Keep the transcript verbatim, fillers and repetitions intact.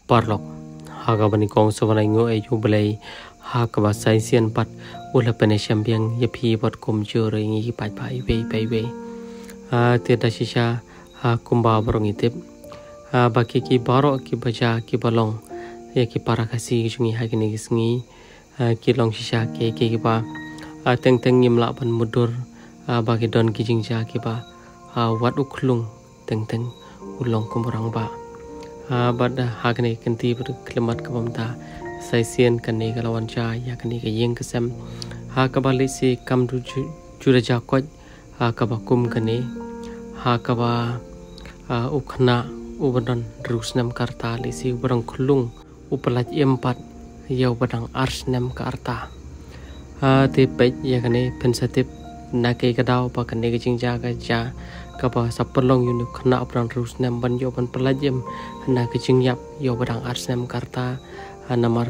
Paralok, ha kaba nyngkong sa wan ai nguh ïa U Blei ha kaba sa shisien pat u la pynïashem biang ïa phi bad kumjuh ruh ïa ngi ki paidbah iwei pa iwei. Ah, te da shisha, ah, kumba baroh ngi tip, ah, ba ki, ki baroh kiba jia kiba long ïa ki para Khasi jong ngi ha kine ki sngi, ah, ki long shisha ki, ki, kiba, ah, teng teng ngim lah ban mutdur, ah, ba ki don ki jingjia kiba, ah, wat u khlung teng teng u long kum u rangbah. Ah, bad, ah, ha kane ka kynti bad ka khyllipmat kaba mynta, sa shisien kane ka la wan jia ïa kane ka ïing ka sem ha kaba lehse kam ju, ju, ju da jia koit, ah, kaba kum kane, ha kaba, ah, u khynnah uba don hynriew snem ka rta lehse uba dang khlung u pyllait im pat ïa uba dang ar snem ka rta. Ah, te peit ïa kane, phin sa tip na kaei ka daw ba kane ka jingjia ka jia, kaba sa pynlong ïa une u khynnah uba dang hynriew snem ban ïoh ban pyllait im na ka jingïap ïa uba dang ar snem ka rta. Ah, namar